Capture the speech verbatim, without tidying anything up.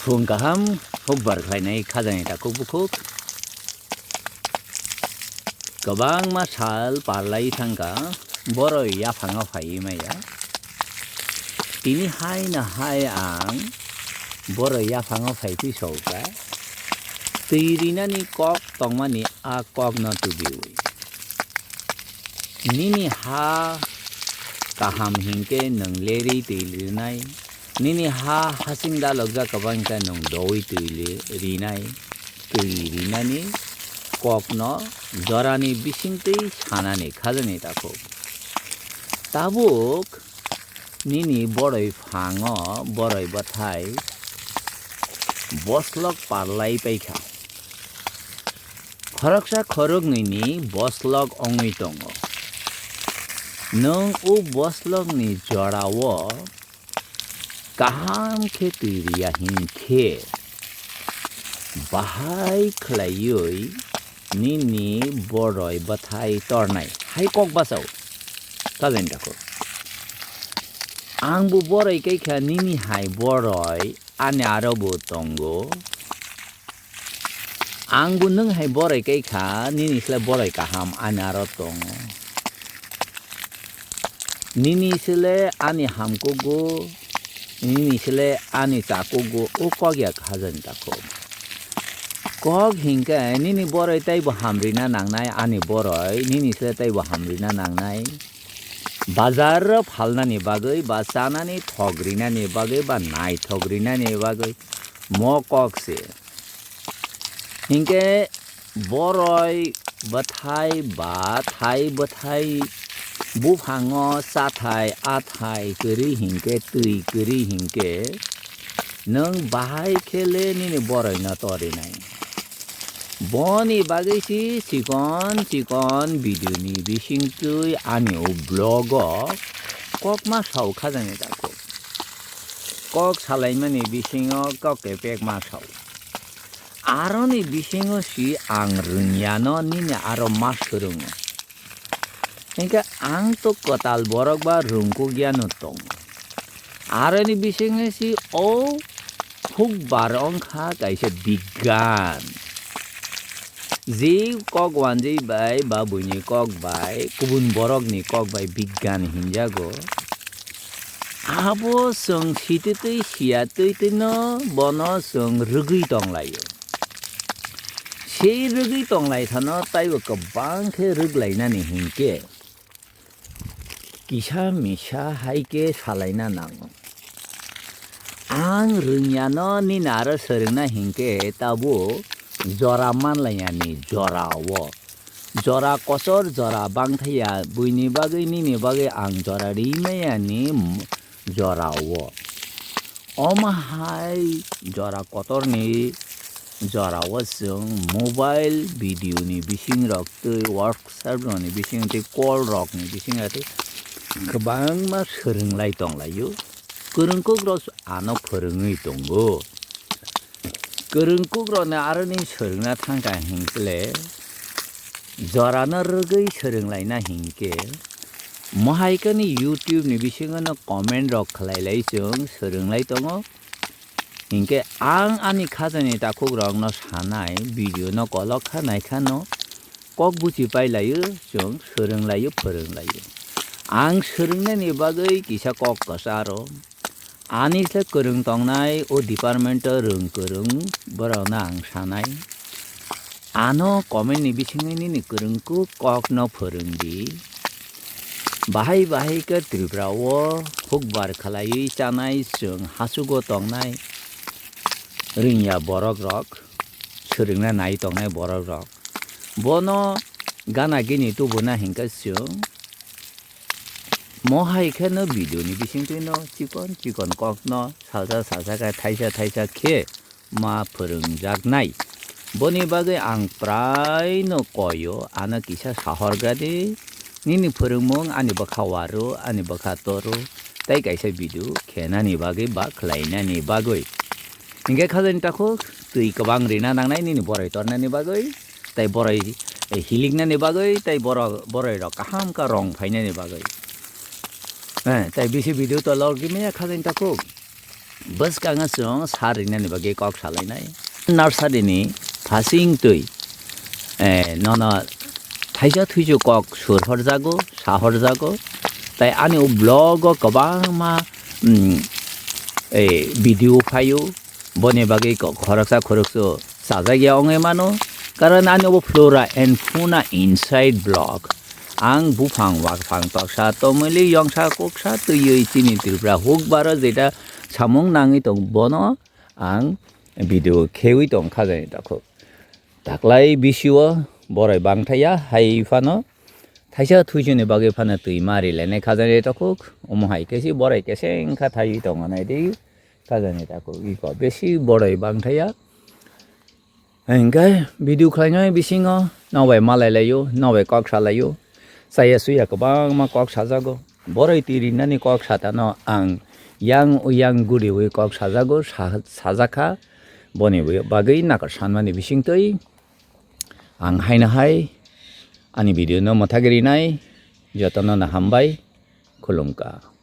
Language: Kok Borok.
Phung kaham hukbar khlainai khajani takhuk bukhuk. Kwbangma sal parlai thangkha, boroi yaphango phaiwi maya. Tini hai no hai ang boroi yaphango phaiwi sokha. Twi rinani kok tongmani a kokno tubiwi. Nini ha kaham hinkhe nwng lerwi twi rinai. Nini ha hasing dalokjak kwbang khe nwng doui twi li-, rinai, twi rinani kokno jorani bisingtwi sanani khajani takhuk. Tabuk nini boroi phango boroi bwthai boslok parlai paikha. Khoroksa khoroknwini boslok wngwi tongo. Nwng o boslokni jorao kaham khe twi riya hinkhe, bahai khlaiwi nini boroi bwthai tornai hai kok bachao. Khajani takhuk. Ang bo boroi kai kha, nini hai boroi ani aro bo tongo. Ang bo nwng hai boroi kai kha, nini sle boroi kaham ani aro tongo. Nini sle ani hamkugo, nini sle ani chakugo, o kok ya khajani takhuk. Kok hinkhe nini boroi tei bo hamrina nangnai, ani boroi nini sle tei bo hamrina nangnai. Bazar o phalnani bagwi ba chanani thok rinani bagwi ba naithok rinani bagwi mo kok se. Hinkhe boroi bwthai ba thai bwthai buphango chathai athai kwrwi hinkhe twi kwrwi hinkhe nwng bahai khe le nini boroi no torinai. Boni bagwi si chikon chikon video ni bisingtwi ani o vlog o kok ma sao khajani takhuk. Kok salaimani bisingo kok kepek ma sao. Aroni bisingo si ang rwngyano nini aro ma swrwngo. Hinkhe ang to kwtal borok ba rwngkukya no tongo. Aroni bisingo si o hukbar wngkha kaisa bigyan. Je kok wanjwi bai ba buini kok bai kubun borokni kok bai bigyan hinjago. Abo chwng sititwi siyatwi twino bono chwng rwgwi tonglaio. Sei rwgwi tonglai thano taibo kwbang khe rwglainani hinkhe kisa misa hai khe salaina nango. Ang rwngyano nini aro swrwngna hinkhe tabuk jora manlaiyani jora o. Jora kochor jora bangthaya buini bagwi nini bagwi ang jora ri mayani jora o. Omo hai jora kotorni jora o chwng mobile video ni bising rok tei WhatsApp rok ni bising tei call rok ni bising tei kwbangma swrwng lai tong laio. Kwrwngkuk rok ano phwrwngwi tongo. Kwrwngkuk rok no aroni swrwngna thangkha hinkhe le jora no rwgwi swrwng laina hinkhe mohai khe ni YouTube ni bisingo no comment rok khlai lai chwng swrwng lai tongo. Hinkhe ang ani khajani takhuk rok no sanai video no kolok kha nai kha no kok buchi pai laio chwng swrwng laio phwrwng laio. Ang swrwng nani bagwi kisa kok kwcharo ani se kwrwng tongnai o department o rwng kwrwng borok no ang sanai. Ano comment ni bisingwi nini kwrwngkuk kok no phwrwng di. Bahai bahai khe Tripura o hukbar khlaiwi chanai chwng hachugo tongnai rwngya borok rok, swrwngna nai tongnai borok rok. Bono gana gini tubuna hinkhe chwng mohai khe no video ni bisingtwi no chikon chikon kok no salsa salsa khe thaisa thaisa khe ma phwrwngjaknai. Boni bagwi ang prai no koyo, ano kisa sahorgra di, nini phwrwngmung ani bwkha waru, ani bwkha toru, tei kaisa video khenani bagwi ba khlainani bagwi. Hinkhe khajani takhuk twi kwbang rina nangnai nini boroi tornani bagwi, tei boroi, eh, hiliknani bagwi, tei borok, boroi rok kaham khe rong phainani bagwi. Eh, tei bisi video to logimaya khajani takhuk. Bwskango chwng sar rinani bagwi kok salainai. Nursery ni phasing twi, eh, nono thaisa thuisu kok sur horjago, sa horjago. Tai ani o vlog o kwbangma, mm, eh, video phaio. Boni bagwi ko-, khoroksa khoroksa chajak ya wngwi mano. Karon ani obo flora and fauna inside vlog. Ang buphang waphang toksa tomwili yongsa koksa twiwi chini Tripura hukbaro jeta samung nangwi tong bono ang video khewi tong khajani takhuk. Taklai bisio borai bangthaya hai phano thaisa thuisuni bagwi phano twi ma rilene khajani takhuk. Omo hai khe si borai keseng kha thaiwi tongo nai di. Khajani takhuk iko besi borai bangthaya. Hingkhe video khlainai bisingo nobai malai laio, nobai kok salaio. Chaya suya kwbangma kok sajago. Borai twi rinani kok satano ang yang uyang guriwi kok sajago, sa-, sajakha. Boni bagwi nakar sanmani bisingtwi ang haino hai ani video no mwthagwi rinai. Jotono no hambai, khulumkha.